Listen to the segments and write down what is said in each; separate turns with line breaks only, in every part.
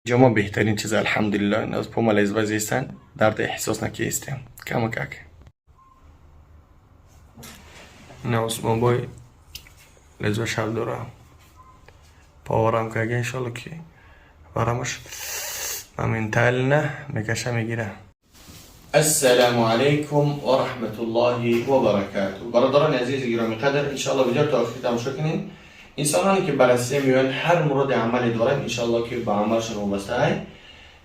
Ҳиҷома беҳтарин чиз, алҳамдулиллоҳ. Аз пома лезвия зестан дард эҳсос накистем. Камакак. Ина Усмонбой лезвия шаб дора. Поварам кага, иншолло, ки варамаш моментально мекаша, мегира. السلام عليكم ورحمة الله وبركاته. برادران عزیز گرامی قدر، انشاءالله ویدیو تا آخر تماشا کنین. انسانانی که بررسی میان هر مورد عملی دارن، انشاءالله که با عملشون وابسته های،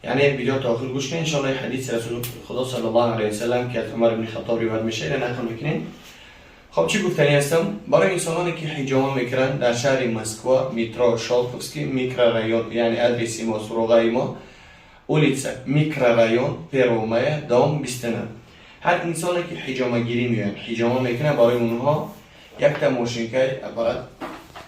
یعنی ویدیو تا آخر گوش کنین. انشاءالله حدیث رسول خدا صلی الله علیه و سلم که از عمر بن خطاب روایت میشه اینو نقل میکنین. خب، چی گفتنی هستم؟ برای انسانانی که حجامه میکنن در شهر مسکوا، метро Щёлковский، микрорайон، یعنی адрес ما، суроғаи мо улица микрорайон 1 мая, дом 29. ҳар инсоне ки ҳиҷомагирӣ меоянд, ҳиҷома мекунад, барои онҳо якта мошинкаи аппарат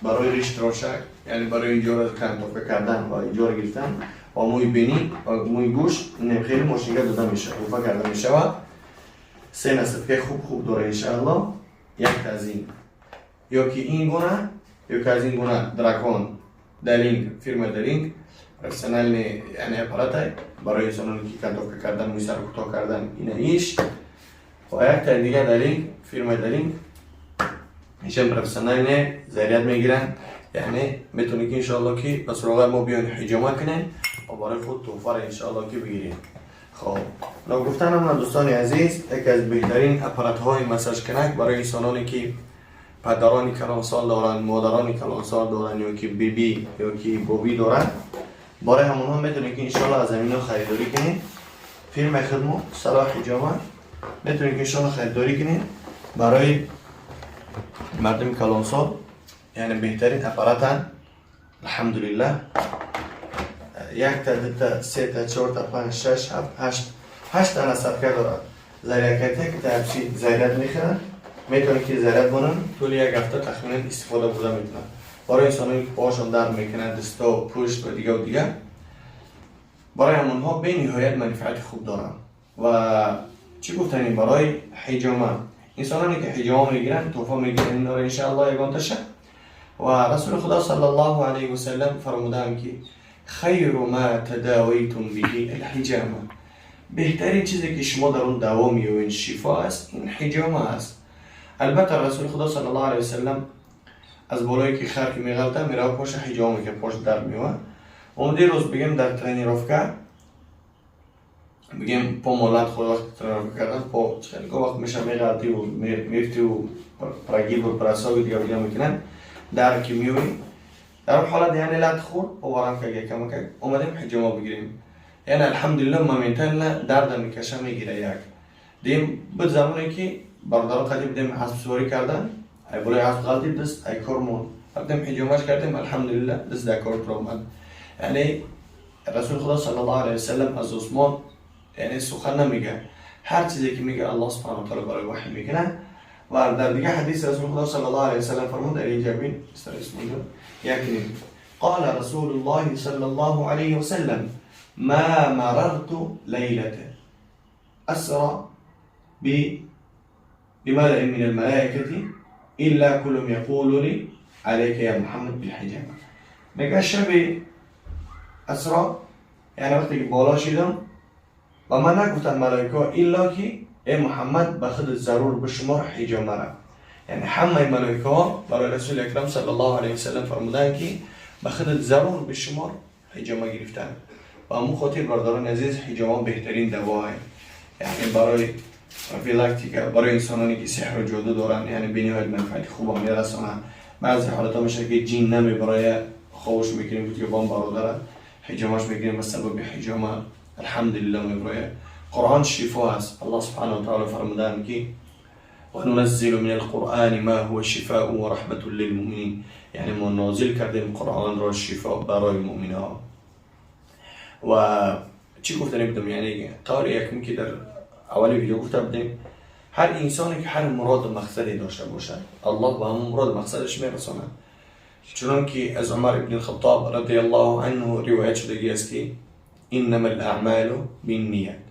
барои риштрошак, яъне барои инҷоро окантовка кардан ва инҷоро гирифтан ва мӯи бинӣ ва мӯи гӯш, ин хеле мошинка дода мешавад, туҳфа карда мешавад. Се насадкаи хуб хуб дора, иншаалло. Якта аз ин ё ки ин гуна, ё ки аз ин гуна Дракон Далинг, фирма Далинг, профессиональный, яъне аппарата барои инсононе ки окантовка кардан, мӯи сарро кӯтоҳ кардан, ина иш ва якта дига Далинг, фирмаи Далинг, ишам профессиональный, заряд мегиранд. Яъне метавонед ки, иншоалло, ки ба суроғаи мо биён, ҳиҷома кунед ва барои худ туҳфаро, иншоалло, ки бигиред. Хоб, ногуфтанам на, дӯстони азиз, яке аз беҳтарин аппаратҳои массажкунак барои инсононе ки падарони калонсол доранд, модарони калонсол доранд, ё ки бибӣ ё ки бобӣ доранд, барои ҳамонҳо метавонед ки, иншоалло, аз ҳамино харидорӣ кунед. Фирмаи худмо Салоҳ Ҳиҷома, метавонед ки, иншоалло, харидорӣ кунед. Барои мардуми калонсол, яъне беҳтарин аппаратанд, алҳамдулиллаҳ. Якта, дута, сета, чорта, панҷ, шаш, ҳафт, ҳашт, ҳашта насадка дорад. Зарядкатия ки Type-C заряд мехӯрад, метавонед ки заряд монанд, тӯли як ҳафта тахминан истифода бурда метавонад. Барои инсоное ки поҳошон дард мекунад, дасто, пушт ва дигаву дигар, барои ҳамонҳо бениҳоят манфиати хуб доранд. Ва чӣ гуфтанем? Барои ҳиҷома, инсононе ки ҳиҷома мегиранд, туҳфа мегиранд инро, иншаалло, ягонташа. Ва Расули Худо саллаллоҳу алайҳи васалам фармудаанд ки خير ما تداويتم به الحجامة. беҳтарин чизе ки шумо дар он даво меёбед, шифо аст, ин ҳиҷома аст. Албатта, Расули Худо саллаллоҳу алайҳи васалам аз болое ки хар ки меғалта, мерава, поша ҳиҷома мекард, пош дард меёвад. Омади рӯз, бигем, дар тренировка, бигем, по молат худ, вақти тренировка кардан по хеле вақт меша, меғалтиву мефтиву прогибу бросок дига дига мекунанд, дар ки меёӣ, дар он ҳолат, яъне лат хӯрд, оварам кага камакак, омадем ҳиҷома бигирем. Яъне, алҳамдулилло, моментально дарда мекаша, мегира. Як дим буд замоне ки бародарон қадим будем, аспсуворӣ кардан, ай болои асп ғалтид, даст ай кор монд. Рафтем, ҳиҷомаш кардем, алҳамдулилло, даст дар кор омад. Яъне Расули Худо саллаллоҳу алайҳи васалам аз осмон, яъне, сухан намега, ҳар чизе ки мега, Аллоҳ субҳанаҳу таала барои ваҳй мекунад. Ва дар дигар ҳадис Расули Худо саллаллоҳу алайҳи васалам фармуд, дар инҷа бин, якним قال رسول الله صلى الله عليه وسلم: ما مررت ليلة أسرى بملأ من الملائكة إلا كلهم يقول لي: عليك يا محمد بالحجامة. میگه شب اسرا، یعنی وقتی که بالا شدم و من نگفتن ملائکه الا که ای محمد، به خود ضرور بشمار حجامه را. یعنی همه ملائکه ها برای رسول اکرم صلی الله علیه وسلم فرمودن که به خود ضرور بشمار حجامه گرفتن. و همون خاطر، برادران عزیز، حجامه بهترین دواه، یعنی برای профилактика، برای انسانانی که سحر و جادو دارن، یعنی بینهایت منفعت خوب هم میرسانن. بعضی حالت ها میشه که جین نمی برای خوش میکنیم که با برادر حجامش میگیریم، به سبب حجامه الحمدلله میبرایه. قرآن شفا است. الله سبحانه و تعالی فرمودن که وننزل من القرآن ما هو شفاء ورحمة للمؤمنين. یعنی ما نازل کردیم قرآن را شفا برای مؤمن ها. و چی گفتنی بودم؟ یعنی قول یکم که در اول ویدیو گفته بودیم، هر انسانی که هر مراد و مقصدی داشته باشد، الله به همون مراد و مقصدش میرساند. چنان که از عمر ابن الخطاب رضی الله عنه روایت شده است که انما الاعمال بالنیات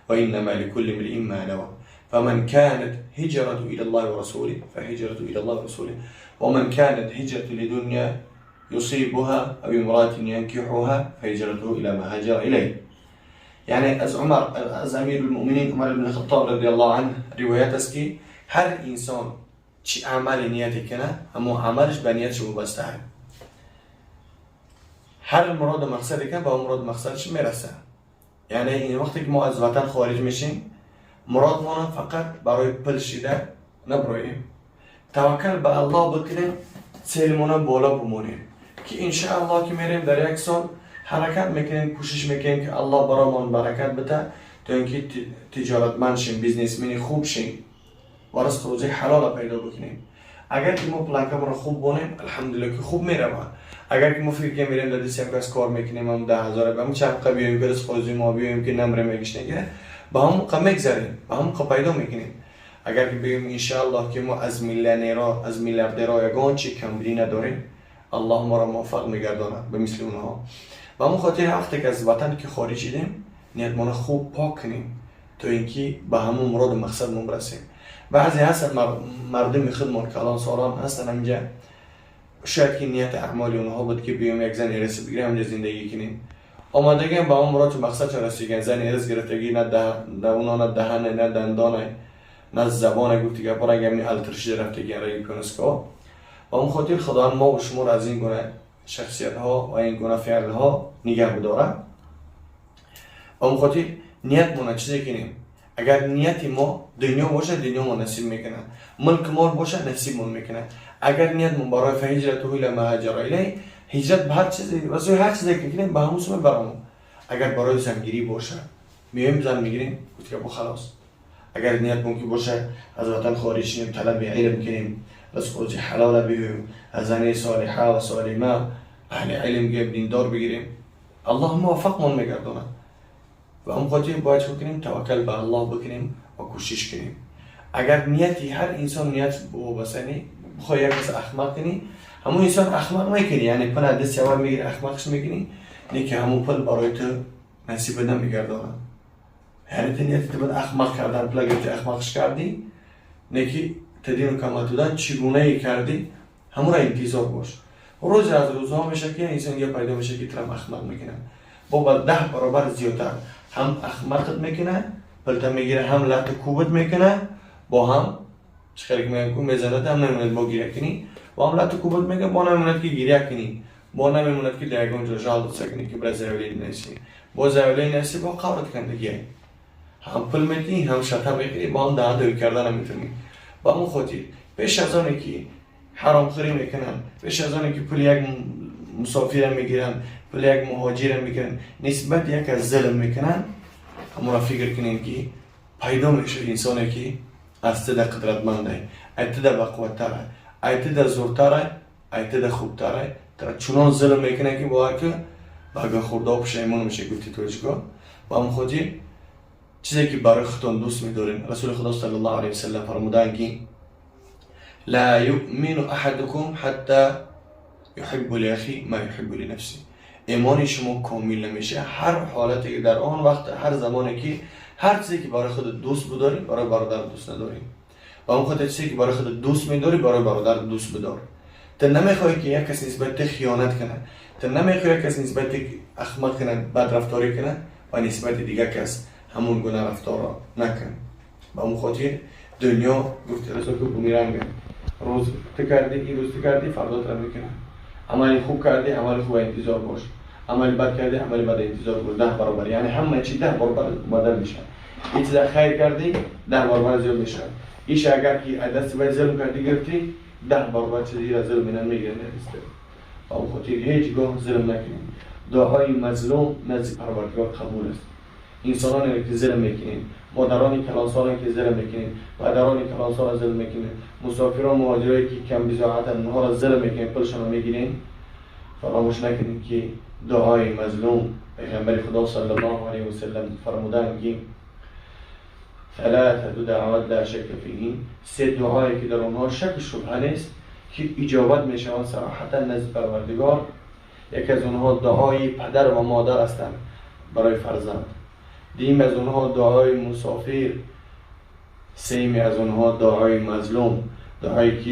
وانما لكل امرئ ما نوى، فمن كانت هجرته الى الله ورسوله فهجرته الى الله ورسوله، ومن كانت هجرته لدنيا يصيبها أو امرأة ينكحها فهجرته إلى ما هاجر إليه. یعنی از عمر، از امیر المؤمنین عمر بن الخطاب رضی الله عنه روایت است که هر انسان چی عمل نیت کنه، همو عملش به نیتش وابسته است. هر مراد و مقصدی که به مراد و مقصدش میرسه. یعنی این وقتی که ما از وطن خارج میشیم، مراد ما فقط برای پل شیده نبرویم، توکل به الله بکنیم، цель مون بالا بمونیم که انشاءالله که میریم، در یک سال حرکت میکنیم، کوشش میکنیم که الله برایمان برکت بده تا اینکه تجارتمند شیم، businessman خوب شیم و رزق روزی حلال پیدا بکنیم. اگر که ما планка رو خوب بونیم، الحمدلله که خوب میره. اگر که ما فکر کنیم میریم در دست یک کس کار میکنیم، هم 10,000 به هم چند بیایم که رزق روزی ما بیایم که نمره میگش نگیره، با هم موقع میگذریم، با هم موقع پیدا میکنیم. اگر که بگیم انشاءالله که ما از میلیونرها، از میلیاردرها یگان چی کمبودی نداریم، الله ما را موفق میگرداند به مثل اونها. و همون خاطر وقتی که از وطن که خارج شدیم، نیت ما خوب پاک کنیم تا اینکه به همون مراد و مقصد برسیم. بعضی هستن مردم خودمان، کلان سالان هستن اینجا، شاید که نیت اعمالی اونها بود که بیام یک زن ارث بگیریم، اینجا زندگی کنیم. آمدگی به اون مراد و مقصد رسیدن، زن ارث گرفتگی، نه ده نه اونا نه دهن، نه دندان، نه زبان. گفتی که برای گمی الترش رفتگی رای کنسکا. و اون خاطر خدا ما و شما را از این گونه شخصیت ها و این گونه فعل ها نگه بداره. و اون خاطر نیت مونه چیزی کنیم. اگر نیت ما دنیا باشه، دنیا ما نصیب میکنه، ملک مال باشه، نصیب میکنه. اگر نیت ما برای فهجرته إلى ما هاجر إليه، هجرت به هر چیزی و هر چیزی که کنیم، به همون سمه برامون. اگر برای زنگیری باشه، میایم زن میگیریم، گفت که خلاص. اگر نیت ممکن باشه از وطن خارج شیم، طلب علم کنیم، رزق روزی حلال بیایم، از زن صالحه و سالمه، اهل علم گیم، دیندار بگیریم، الله موفقمون میگردونه. و هم خاطر باید چه کنیم؟ توکل به الله بکنیم و کوشش کنیم. اگر نیتی هر انسان نیت وابستنی بخوای یک کس احمق کنی، همون انسان احمق میکنی. یعنی پل از دست اول میگیری، احمقش میکنی، نه که همون پل برای تو نصیب نمیگردانه. یعنی تو نیت تو باید احمق کردن، پل گرفتی احمقش کردی، نه که تدین و کمال چگونه ای کردی، همون را انتظار باش. روز از روزها میشه که انسان یه پیدا میشه که ترم احمق میکنه، با 10 برابر زیادتر هم احمقت میکنه، پلتا میگیره، هم لط کوبت میکنه، با هم چخیلی که میگن کو میزنه، هم نمیموند با گیره کنی، با هم لط کوبت میکنه، با نمیموند که گیره کنی، با نمیموند که در یگان جا жаловаться کنی که برای заявление نسی، با заявление نسی، با قورت کندگی هم پول میدی، هم شتا میگیری، با هم دهن کردن نمیتونی. با همون خاطر پیش از آنی که حرام خوری میکنن، پیش از آنی که پول یک مسافر میگیرن، پول یک مهاجر میگیرن، نسبت یک از ظلم میکنن، همون را فکر کنین که پیدا میشه انسانی که از تده قدرتمنده، ایتده بقوتره، ایتده زورتره، ایتده خوبتره، تر چنان ظلم میکنه که باید که بگه خورده پشیمون میشه، گفتی توجگاه. با هم خودی چیزی که برای خودتون دوست میدارین، رسول خدا صلی الله علیه وسلم فرمودن که لا يؤمن احدكم حتى يحب لاخيه ما يحب لنفسه. ایمان شما کامل نمیشه هر حالتی که در آن وقت، هر زمانی که هر چیزی که برای خود دوست بداری، برای برادر دوست نداری. و اون خاطر چیزی که برای خود دوست میداری، برای برادر دوست بدار. تو نمیخوای که یک کس نسبت به خیانت کنه، تو نمیخوای یک کس نسبت به احمق کنه، بد رفتاری کنه و نسبت دیگه کس همون گونه رفتار را نکن. به اون خاطر دنیا گفت رسول که بومیرنگه. روز تو کردی، این روز تو کردی، فردا تو میکنه. عمل خوب کردی، عمل خوب انتظار باش. عمل بد کردی، عمل بد انتظار باش، 10 برابر. یعنی همه چی 10 برابر بدل میشه. این چیز خیر کردی، 10 برابر زیاد میشه. ایش اگر که از دست باید ظلم کردی گرفتی، 10 برابر چیزی را ظلم اینا میگیرن. و اون خاطر هیچگاه ظلم نکنیم. دعای مظلوم نزد پروردگار قبول است. انسانانی که ظلم میکنین، مادرانی کلانسالان که ظلم میکنین، پدرانی کلانسال ظلم میکنین، مسافران، مهاجرایی که کم بضاعتن، اونها را ظلم میکنین، پولشان را میگیرین، فراموش نکنین که دعای مظلوم، پیغمبر خدا صلی الله علیه و سلم فرمودن که ثلاثة دعوات لا شك فيهن، سه دعایی که در آنها شک و شبهه نیست که اجابت میشوند صراحتا نزد پروردگار. یکی از اونها دعای پدر و مادر هستند برای فرزند، دیم از اونها دعای مسافر، سیمی از اونها دعای مظلوم، دعایی که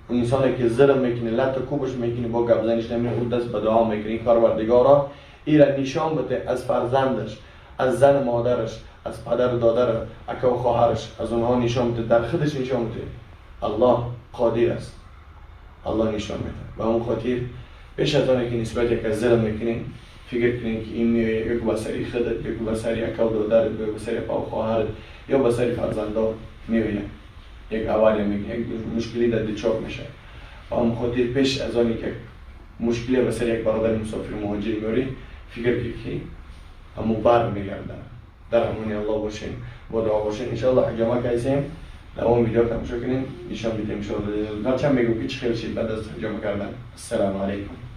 اون انسانی که ظلم میکنه، لط و کوبش میکنه، با گپ زنیش نمیره، اون دست به دعا میکنه این پروردگارا ایرا نشان بده از فرزندش، از زن مادرش، از پدر و دادر، اکا و خواهرش، از اونها نشان بده، در خودش نشان بده. الله قادر است، الله نشان میده. و اون خاطر پیش از آنی که نسبت یک از ظلم میکنین فکر کنین که این میایه یک بسری خودت، یک بسری اکا و دادرت، یک بسری اکا و خواهرت یا بسری فرزندا میایه، یک اواری میگه، یک مشکلی در دچار میشه. و اون خاطر پیش از آنی که مشکلی بسری یک برادر مسافر مهاجر میاری فکر کنی که همو بر میگرده. در امان الله باشین، با دعا باشین. انشالله حجامه کردیم، دوام ویدیو تماشا کنین، نشان میدیم انشالله. هرچند میگم که چه خیلی شد بعد از حجامه کردن. السلام علیکم.